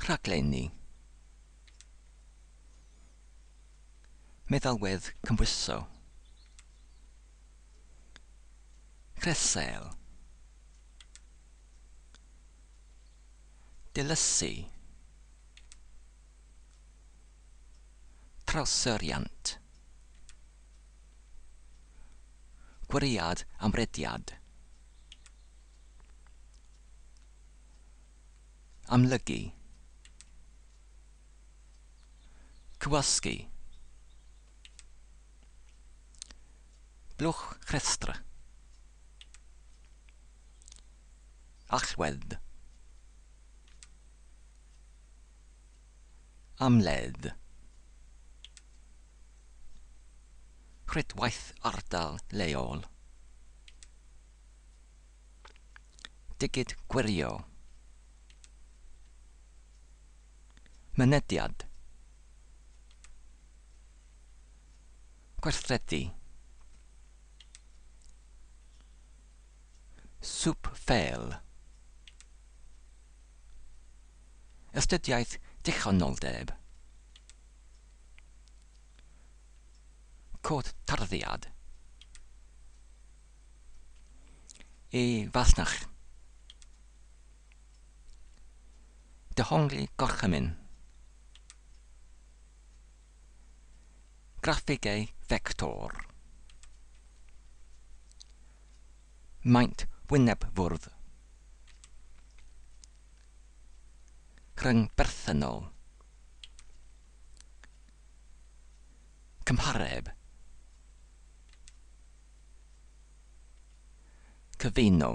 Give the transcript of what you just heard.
Rhaglenni. Meddalwedd cymhwyso. Cresel. Dilysu. Trawsuriant. Gwiriad amrediad. Amlygu. Cywasgu. Blwch rhestr. Allwedd. Amledd. Rhwydwaith ardal leol. Digid gwirio. Mynediad. Gweithredu. Sŵp fêl. Astudiaeth dichonoldeb. Cod tarddiad. E-fasnach. Dehongli gorchymyn. Graffigau fector. Maint wynebfwrdd. Rhyngberthynol. Cymhareb. Cyfuno.